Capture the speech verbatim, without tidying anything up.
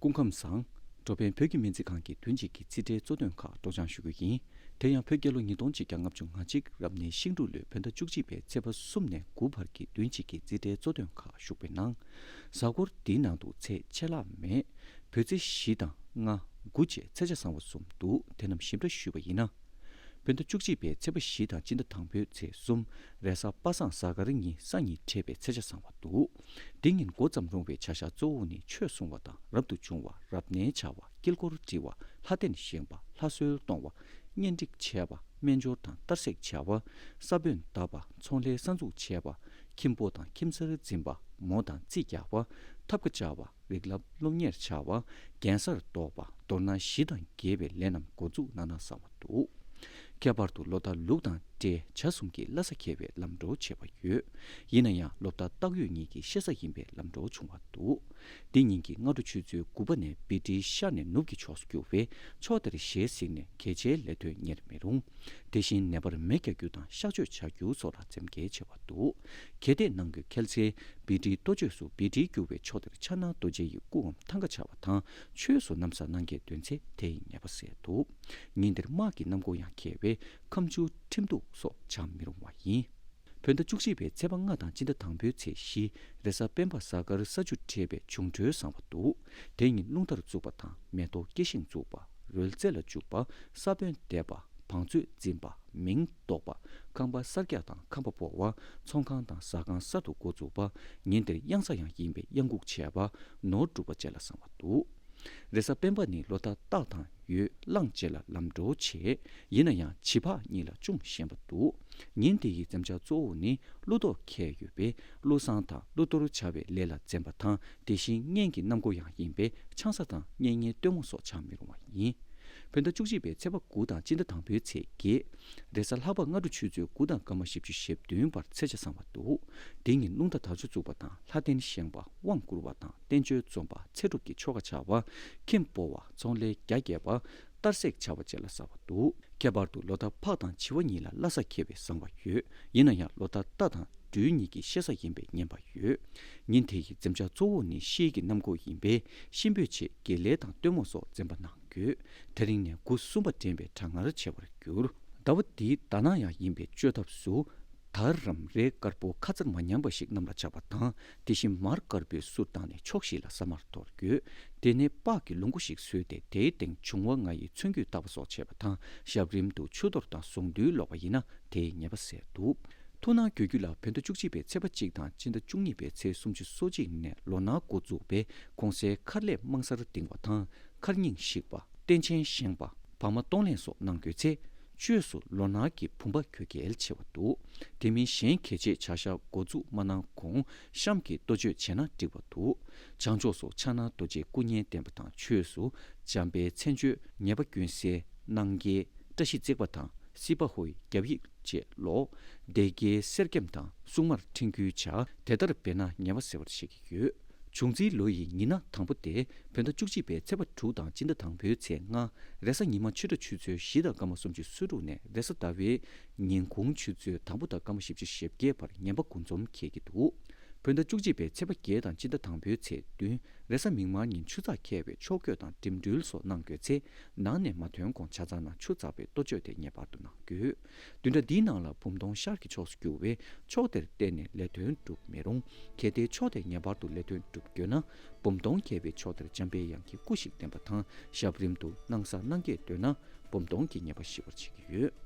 སྐུ་ཁམས་བཟང་། འགྲོ་ཕན་བོད་ཀྱི་སྨན་རྩིས་ཁང་གིས་བདུན་གཅིག་གི་རྩིས་ཁྲའི་གཙོ་དོན་ཁག་སྒྲོག་སྦྱང་ཞུ་རྒྱུ་ཡིན། དེ་ཡང་བོད་རྒྱལ་ལོ་ཉིས་སྟོང་གཅིག་བརྒྱ་ལྔ་བཅུ་ང་གཅིག་རབ་གནས་ཤིང་འབྲུག་ལོའི་བོད་ཟླ་བཅུ་གཅིག་པའི་ཚེས་པ་གསུམ་ནས་དགུ་བར་གྱི་བདུན་གཅིག་གི་རྩིས་ཁྲའི་གཙོ་དོན་ཁག་ཞུགས་པའི་ནང་། གཟའ་འཁོར་འདིའི་ནང་དུ་ཚེས་ཆད་ལྷག་མེད། བོད་ཚེས་བཞི་དང་ལྔ། དགུ་བཅས་ཚེས་ཆ་བཟང་བ་གསུམ་འདུག་དེ་རྣམས་ཞིབ་ཕྲ་ཞུས་པ་ཡིན་ན། བོད་ཟླ་བཅུ་གཅིག་པའི་ཚེས་པ་བཞི་དང་སྤྱི་ཟླ་དང་པོའི་ཚེས་གསུམ། རེས་གཟའ་པ་སངས་གཟའ་སྐར་གཉིས་སང་ཉིན་འཕྲད་པའི་ཚེས་ཆ་བཟང་བ་འདུག་འདི་ཉིན་འགོ་བརྩམས་རུང་བའི་བྱ་བཞག་གཙོ་བོ་ནི་ཆོས་གསུང་བ་དང་རབ་ཏུ་བྱུང་བ། རབ་གནས་བྱ་བ། དཀྱིལ་འཁོར་འབྲི་བ། ལྷ་རྟེན་བཞེངས་པ། ལྷ་གསོལ་གཏོང་བ། གཉེན་སྒྲིག་བྱས་པ། སྨན་སྦྱོར་དང་གཏར་སྲེག་བྱ་བ། ས་བོན་བཏབ་པ། ཚོང་ལས་གསར་འཛུགས་བྱས་པ། ཁྱིམ་སྤོ་དང་ཁྱིམ་ཚར་འཛིན་པ། མོ་དང་རྩིས་རྒྱག་པ། ཐབ་ཀ་བཅའ་བ། རིགས་ལམ་སློབ་གཉེར་བྱ་བ། རྒྱན་གསར་འདོགས་པ། མདོར་ན་ཞི་དང་རྒྱས་པའི་ལས་རྣམས་འགོ་འཛུགས་གནང་ན་བཟང་བ་འདུག་ཁྱད་པར་དུ་ལོ་རྟགས་ལུག་དང་སྤྲེལ་བྱ་གསུམ་གྱིས་ལྷ་ས་འཁེལ་བའི་ལམ་འགྲོ་བྱེད་པ་ཡོད། ཡིན་ན་ཡང་ལོ་རྟགས་སྟག་ཡོས་གཉིས་ཀྱི་གཤེད་གཟའ་ཡིན་པའི་ལམ་འགྲོ་བྱུང་བ་འདུག་འདི་ཉིན་གྱི་སྔ་དྲོ་ཆུ་ཚོད་དགུ་པ་ནས་བི་ཏྲི་ཤར་ནས་ནུབ་ཀྱི་ཕྱོགས་སུ་རྒྱུ་བས་ཕྱོགས་དེར་ཞལ་གཟིགས་ནས་གལ་ཆེའི་ལས་དོན་གཉེར་མི་རུང་། དེ་བཞིན་ནད་པར་མེ་རྒྱག་རྒྱུ་དང་གཤག་བཅོས་བྱ་རྒྱུ་སོགས་ལ་འཛེམ་གལ་ཆེ་བ་འདུག་གལ་ཏེ་གནང་དགོས་ཁེལ་ཚེ། བི་ཏྲིའི་གཏོ་བཅོས་སུ་བི་ཏྲིའི་རྒྱུ་བའི་ཕྱོགས་དེར་ཕྱག་ན་རྡོ་རྗེ་ཡི་སྐུའམ་ཐང་ཀ་བྱ་བ་དང་ཆོས་སུ་ན་བཟའ་གནང་གལ་འདོད་ཚེ་དེ་ཡི་ཉེས་པ་སེལ་འདུག་ཉིན་དེར་དམག་གི་གནམ་སྒོ་ཡང་འཁེལ་བས་ཁ་མཆུ་ཁྲིམས་གཏུག་སོགས་བྱ་མི་རུང་བ་ཡིན། བོད་ཟླ་བཅུ་གཅིག་པའི་ཚེས་པ་ལྔ་དང་སྤྱི་ཟླ་དང་པོའི་ཚེས་བཞི། རེས་གཟའ་སྤེན་པ་གཟའ་སྐར་ས་བཅུ་འཕྲད་པའི་འབྱུང་འཕྲོད་བཟང་བ་འདུག་དེ་ཉིན་རླུང་རྟར་བཙུགས་པ་དང་མེ་ཏོག་སྐྱེ་ཞིང་འཛུགས་པ། རོལ་རྩེད་ལ་འཇུག་པ། ས་བོན་འདེབས་པ། བང་མཛོད་འཛིན་པ། མིང་འདོགས་པ། ཁང་པ་གསར་རྒྱག་དང་ཁང་པ་སྤོ་བ། ཚོང་ཁང་དང་ཟ་ཁང་གསར་དུ་འགོ་འཛུགས་པ། ཉིན་དེར་གཡང་ས་ཡང་ཡིན་པས་གཡང་འགུགས་བྱས་པ། ནོར་སྒྲུབ་པ་བཅས་ལ་བཟང་བ་འདུག་རེས་གཟའ་སྤེན་པ་ནི་ལོ་རྟགས་སྟག་དང་ཡོས་གླང་བཅས་ལ་ལམ་འགྲོ་བྱེད། ཡིན་ན་ཡང་བྱི་ཕག་གཉིས་ལ་ཅུང་ཞན་པ་འདུག་ཉིན་དེ་ཡི་འཛེམ་བྱ་གཙོ་བོ་ནི་ཀླུ་གཏོར་འཁེལ་ཡོད་པས་ཀླུ་བསང་དང་ཀླུ་གཏོར་བྱ་བའི་ལས་ལ་འཛེམ་པ་དང་དེ་བཞིན་གཉེན་གྱི་གནམ་སྒོ་ཡང་ཡིན་པས་ཆང་ས་དང་གཉེན་ཉེ་སྟོན་མོ་སོགས་བྱ་མི་རུང་བ་ཡིན། བོད་ཟླ་བཅུ་གཅིག་པའི་ཚེས་པ་དགུ་དང་སྤྱི་ཟླ་དང་པོའི་ཚེས་བརྒྱད། རེས་གཟའ་ལྷག་པ་སྔ་དྲོ་ཆུ་ཚོད་དགུ་དང་སྐར་མ་བཞི་བཅུ་ཞེ་བདུན་བར་ཚེས་ཆ་བཟང་བ་འདུག་འདི་ཉིན་རླུང་རྟ་དར་ལྕོག་བཙུགས་པ་དང་ལྷ་རྟེན་བཞེངས་པ། དབང་བསྐུར་བ་དང་བསྟན་བཅོས་འཛོམས་པ། ཚེ་སྒྲུབ་ཀྱི་ཆོ་ག་བྱ་བ། ཁྱིམ་སྤོ་བ། ཚོང་ལས་རྒྱ་བསྐྱེད་པ། གཏར་སྲེག་བྱ་བ་བཅས་ལ་བཟང་བ་འདུག་ཁྱད་པར་དུ་ལོ་རྟགས་ཕག་དང་བྱི་བ་གཉིས་ལ་ལྷ་ས་འཁེལ་བའི་བཟང་བ་ཡོད། ཡིན་ན་ཡང་ལོ་རྟགས་རྟ་དང་སྦྲུལ་གཉིས་ཀྱི་གཤེད་གཟའ་ཡིན་པས་ངན་པ་ཡོད། ཉིན་དེ་ཡི་འཛེམ་བྱ་གཙོ་བོ་ནི་ཤེལ་གྱི་གནམ་སྒོ་ཡིན་པས་གཤིན་པོའི་ཆེད་དགེ་ལས་དང་སྟོན་མོ་སོགས་འཛེམ་པ་གནང་དགོས། དེ་རིང་ནས་དགུ་གསུམ་པ་འདྲེན་པའི་གྲང་ངར་ཆེ་བར་འགྱུར། ཟླ་བ་འདིའི་ཟླ་ནག་ཡང་ཡིན་པས་བཅོས་ཐབས་སུ། དར་རམ་རས་དཀར་པོ་ཁ་ཚར་མ་ཉམས་པ་ཞིག་གནམ་ལ་ཆག་པ་དང་དེ་བཞིན་མར་དཀར་པོའི་གསུར་བཏང་ནས་ཕྱོགས་བཞི་ལ་ས་མར་གཏོར་དགོས། དེ་ནས་པགས་ཀྱི་ལོང་བུ་ཞིག་བཟོས་ཏེ་དེའི་སྟེང་འབྱུང་བ་ལྔ་ཡི་ཚོན་སྐུད་བཏགས་པ་སོགས་བྱས་པ་དང་ཞབས་རིམ་དུ་ཆུ་གཏོར་དང་གཟུངས་འདུས་ཀློག་པ་ཡིན་ན་དེའི་ཉེས་པ་སེལ་འདུག་ཐུགས་སྣང་དགོས་རྒྱུ་ལ་བོད་ཟླ་བཅུ་གཅིག་པའི་ཚེས་པ་གཅིག་དང་སྤྱི་ཟླ་བཅུ་གཉིས་པའི་ཚེས་སུམ་ཅུ་སོ་གཅིག་ནས་ལོ་ནག་འགོ་འཛུགས་པས་གོང་གསལ་མཁར་ལས་དམང་སར་ལྡིང་བ་དང་མཁར་རྙིང་བཤིག་པ། རྟེན་ཆེན་བཞེངས་པ། བག་མ་གཏོང་ལེན་སོགས་གནང་དགོས་ཚེ། བཅོས་སུ་ལོ་ནག་གི་བུམ་པ་དགོས་གལ་ཆེ་བ་འདུག་དེ་མིན་གཞན་གལ་ཆེའི་བྱ་བཞག་འགོ་འཛུགས་མ་གནང་གོང་གཤམ་གྱི་གཏོ་བཅོས་བྱས་ན་འགྲིག་པ་འདུག་བྱང་ཕྱོགས་སུ་ཕྱག་ན་རྡོ་རྗེའི་སྐུ་བརྙན་བསྟན་པ་དང་ཆོས་སུ་འཇམ་པའི་མཚན་བརྗོད་ཉེས་པ་ཀུན་སེལ་གནང་རྒྱལ་བཀྲ་ཤིས་བརྩེགས་པ་དང་སྲིད་པ་ཧོའི་རྒྱབ་ཡིག་བཅས་ཀློག་སྡེ་དགེའི་གསེར་སྐྱེམས་དང་སྲུང་མར་ཕྲེང་རྒྱུན་བྱ། དེ་ལྟར་འབད་ན་ཉེས་པ་སེལ་བར་བྱེད་ཀྱི་ཡོད། བྱུང་འཛིན་ལོ་ཡི་ཉི་ན་དང་པོ་སྟེ་བོད་ཟླ་བཅུ་གཅིག་པའི་ཚེས་པ་དྲུག་དང་སྤྱི་ཟླ་དང་པོའི་ཚེས་ལྔ། རེས་གཟའ་ཉི་མ་ཕྱི་དྲོ་ཆུ་ཚོད་བཞི་དང་སྐར་མ་སུམ་ཅུ་སོ་དྲུག་ནས་རེས་གཟའ་ཟླ་བའི་ཉིན་གུང་ཆུ་ཚོད་དང་པོ་དང་སྐར་མ་བཞི་བཅུ་ཞེ་བརྒྱད་བར་ངན་པ་དགུ་འཛོམས་འཁེལ་གྱི་འདུག་བོད་ཟླ་བཅུ་གཅིག་པའི་ཚེས་པ་བརྒྱད་དང་སྤྱི་ཟླ་དང་པོའི་ཚེས་བདུན། རེས་གཟའ་མིག་དམར་ཉིན་ཆུ་ཚགས་འཁེལ་བའི་ཕྱོགས་བསྐྱོད་དང་འགྲིམ་འགྲུལ་སོགས་གནང་དགོས་ཚེ། ནང་ནས་མ་ཐོན་གོང་ཆ་ཚང་ནང་ཆུ་འཛག་པའི་གཏོ་བཅོས་དེ་ངེས་པར་དུ་གནང་དགོས། བདུན་ཕྲག་འདིའི་ནང་ལ་བུམ་སྟོང་ཤར་གྱི་ཕྱོགས་སུ་རྒྱུ་བས་ཕྱོགས་དེར་བལྟས་ནས་ལས་དོན་སྒྲུབ་མི་རུང་། གལ་ཏེ་ཕྱོགས་དེར་ངེས་པར་དུ་ལས་དོན་སྒྲུབ་དགོས་ན། བུམ་སྟོང་འཁེལ་བའི་ཕྱོགས་དེར་འཇམ་པའི་དབྱངས་ཀྱི་སྐུ་ཞིག་བསྟན་པ་དང་ཞབས་རིམ་དུ་སྣང་གསལ་གནང་གལ་འདོད་ན་བུམ་སྟོང་གི་ཉེས་པ་ཞི་བར་བྱེད་ཀྱི་ཡོད།